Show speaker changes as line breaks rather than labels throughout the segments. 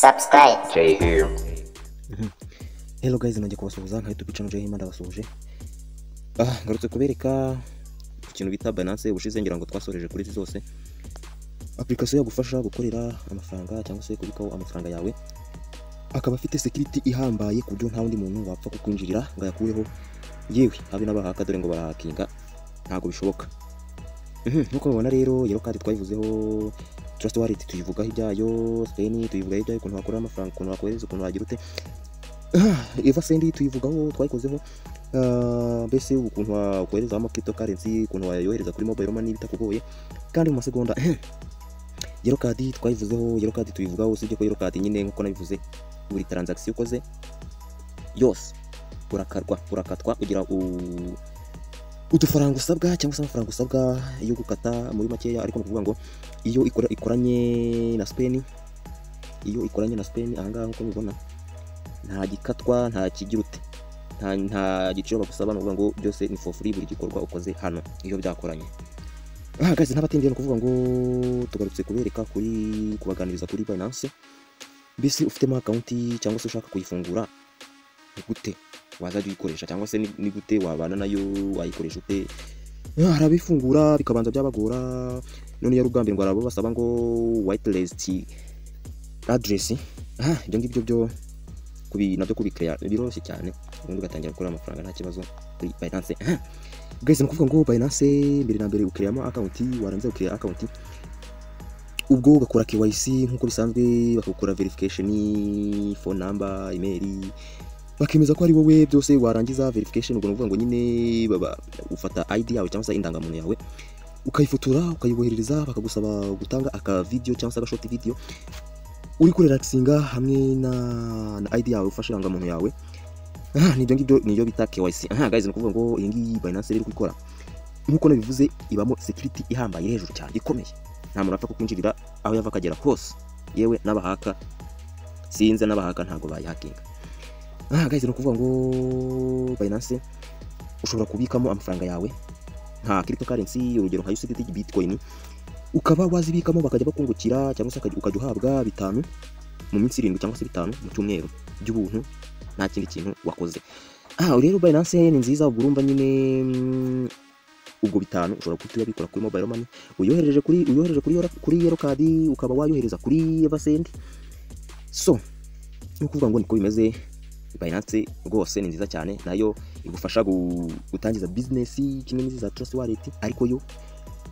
Subscribe.
Jay here.
Hello guys, nongeye kubasuhuza nka YouTube channel Jay Hima, ndabasuhuje. Ngarutse kubereka ikintu bita Binance. Ubushize ngira ngo twasoreje kuri izi zose application yagufasha gukorera amafaranga cyangwa se kubikaho amafaranga yawe, akaba afite security ihambaye ku buryo nta wundi muntu wapfa kukwinjirira ngo ayakureho, yewe habe n'abahaka, dore ngo barahakinga, ntabwo bishoboka. Nkuko mubibona rero, Yellow Card twayivuzeho, Trust Wallet tuyivugaho ibyayo, Spenn tuyivugaho ibyayo, ukuntu wakorera amafaranga, ukuntu wakohereza, ukuntu wagira ute. Eversend tuyivugaho, twayikozeho. Mbese ukuntu wakohereza ama cryptocurrency, ukuntu wayohereza kuri mobile money bitakugoye kandi mu masegonda. Yellow Card twayivuzeho, Yellow Card tuyivugaho, usibye ko Yellow Card nyine, nkuko nabivuze, buri transaction ukoze yose urakarwa, urakatwa, ugira udufaranga usabwa cyangwa se amafaranga usabwa yo gukata muri makeya. Ariko ni ukuvuga ngo iyo ikoranye na Spenn, iyo ikoranye na Spenn ahangaha nkuko mubibona, nta gikatwa, nta kigira ute, nta giciro bagusaba. Ni ukuvuga ngo byose ni for free, buri gikorwa ukoze hano iyo byakoranye. Guys, ntabatindiye, ni ukuvuga ngo tugarutse kubereka kuri kubaganiriza kuri Binance. Mbese ufitemo account cyangwa se ushaka kuyifungura, ni gute wazajya uyikoresha, cyangwa se ni gute wabana nayo, wayikoresha ute? Hari abifungura bikabanza byabagora. None iyo ari ubwa mbere, ngo hari abo basaba ngo whitelist address. Ibyo ngibyo byo kubi nabyo kubikreya biroroshye cyane, ubundi ugatangira gukora amafaranga nta kibazo kuri Binance. Guys, ni ukuvuga ngo Binance, mbere na mbere ukreyamo account. Warangiza ukreya account, ubwo ugakora KYC nk'uko bisanzwe, bakagukora verification, phone number, email, bakemeza ko ari wowe byose. Warangiza verification, ubwo ni ukuvuga ngo nyine baba ufata ID yawe cyangwa se indangamuntu yawe, ukayifotora, ukayiboherereza. Bakagusaba gutanga aka video cyangwa se aga short video uri kurelaxinga hamwe na ID yawe, ufashe irangamuntu yawe. Nibyo ngibyo niyo bita KYC. Guys, ni ukuvuga ngo iyi ngiyi Binance rero ikora nkuko nabivuze, ibamo security ihambaye hejuru cyane, ikomeye. Nta muntu apfa kukwinjirira aho yava akagera hose, yewe n'abahaka sinze, n'abahaka ntabwo bayihakinga. Guys, ni ukuvuga ngo Binance ushobora kubikamo amafaranga yawe nka cryptocurrency, urugero nka USDT, Bitcoin, ukaba wazibikamo bakajya bakungukira, cyangwa se ukajya uhabwa 5 mu minsi 7 cyangwa se 5 mu cyumweru by'ubuntu, nta kindi kintu wakoze. Rero Binance ni nziza. Ubwo urumva nyine, ubwo 5 ushobora guhita uyabikora kuri mobile money, uyohereje kuri Yellow Card, ukaba wayohereza kuri Eversend. So ni ukuvuga ngo niko bimeze. Binance rwose ni nziza cyane, nayo igufasha gutangiza business kimwe n'izi za Trust Wallet, ariko yo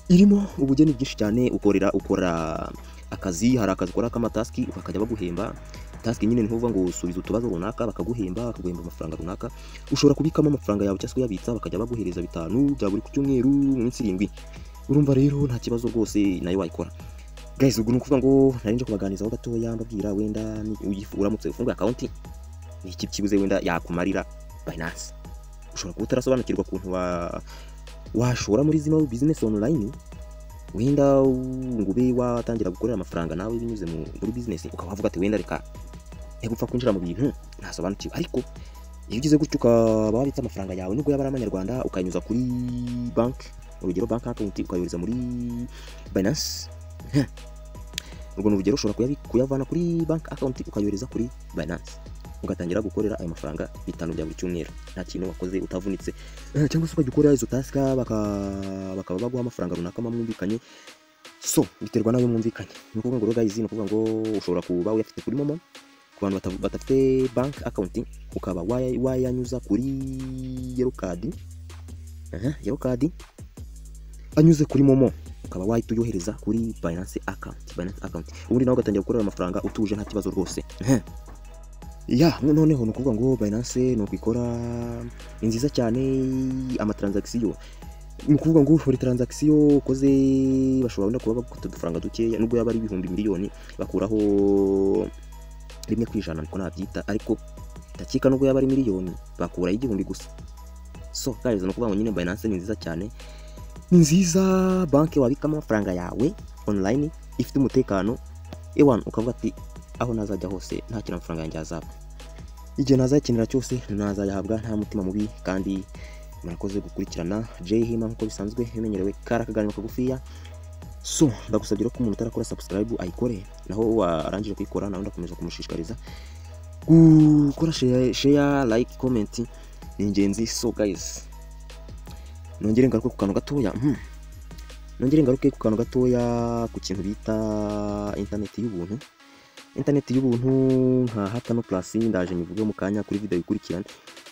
irimo ubugeni bwinshi cyane. Ukorera, ukora akazi, hari akazi ukora k'amatask, bakajya baguhemba. Task nyine ni nkuvuga ngo usubiza utubazo runaka, bakaguhemba amafaranga runaka. Ushobora kubikamo amafaranga yawe cyangwa se kuyabitsa, bakajya baguhereza 5 bya buri ku cyumweru mu minsi 7. Urumva rero nta kibazo rwose, nayo wayikora. Guys, ubwo ni ukuvuga ngo nari nje kubaganizaho gatoya, mbabwira wenda uramutse ufunguye account, ni iki kibuze wenda yakumarira Binance. Ushobora kuba utarasobanukirwa ukuntu washora muri zino business online, wenda ngo ube watangira gukorera amafaranga nawe binyuze muri business, ukaba wavuga ati: "Wenda reka gupfa kwinjira mu bintu ntasobanukiwe." Ariko iyo ugize gutyo ukaba wabitse amafaranga yawe, nubwo yaba ari amanyarwanda, ukayanyuza kuri bank, urugero bank account, ukayohereza muri Binance. Urwo ni urugero, ushobora kuyavana kuri bank account ukayohereza kuri Binance, ugatangira gukorera ayo mafaranga 5 bya buri cyumweru nta kintu wakoze, utavunitse. Cyangwa se ukajya ukora izo task, bakaba baguha amafaranga runaka mwumvikanye. So biterwa n'ayo mwumvikanye. Ni ukuvuga ngo rero guys, ni ukuvuga ngo ushobora kuba uyafite kuri MoMo, ku bantu badafite bank account, ukaba wayanyuza kuri Yellow Card. Yellow Card anyuze kuri MoMo, ukaba wahita uyohereza kuri Binance account, Binance account, ubundi nawe ugatangira gukorera amafaranga utuje, nta kibazo rwose. Ya, noneho ni ukuvuga ngo Binance ni uko ikora, ni nziza cyane. Amatransaction, ni ukuvuga ngo buri transaction ukoze bashobora wenda kuba bagukata udufaranga dukeya, nubwo yaba ari ibihumbi miliyoni, bakuraho 1%, niko nabyita. Ariko ndakeka nubwo yaba ari miliyoni, bakuraho 1000 gusa. So guys, ni ukuvuga ngo nyine Binance ni nziza cyane, ni nziza, banki wabikamo amafaranga yawe online ifite umutekano. Ewan, ukavuga ati: "Aho nazajya hose nta kintu, amafaranga yanjye azaba, igihe nazayakenera cyose nazayahabwa nta mutima mubi." Kandi murakoze gukurikirana Jay Hima nk'uko bisanzwe bimenyerewe, kari akaganiro kagufiya. So ndagusabye ko umuntu utarakora subscribe ayikore, naho warangije kuyikora nawe ndakomeza kumushishikariza gukora share, like, comment, ni ingenzi. So guys, nongere ngaruke ku kantu gatoya, nongere ngaruke ku kantu gatoya ku kintu bita internet y'ubuntu. Internet y'ubuntu nka H Tunnel Plus, ndaje nyivuge mu kanya kuri video ikurikirana.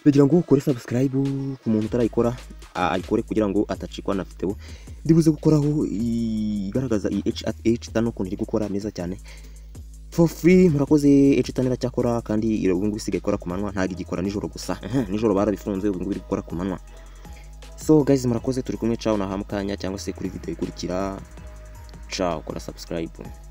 Kugira ngo ukore subscribe, ku muntu utarayikora ayikore kugira ngo atacikwa na video ndibuze gukoraho igaragaza iyi H Tunnel ukuntu iri gukora neza cyane for free. Murakoze. H Tunnel iracyakora kandi ubu ngubu isigaye ikora ku manywa, ntabwo igikora nijoro gusa. Nijoro barabifunze, ubu ngubu iri gukora ku manywa. So guys, murakoze, turi kumwe, ciao, na mukanya cyangwa se kuri video ikurikira. Ciao, kora subscribe.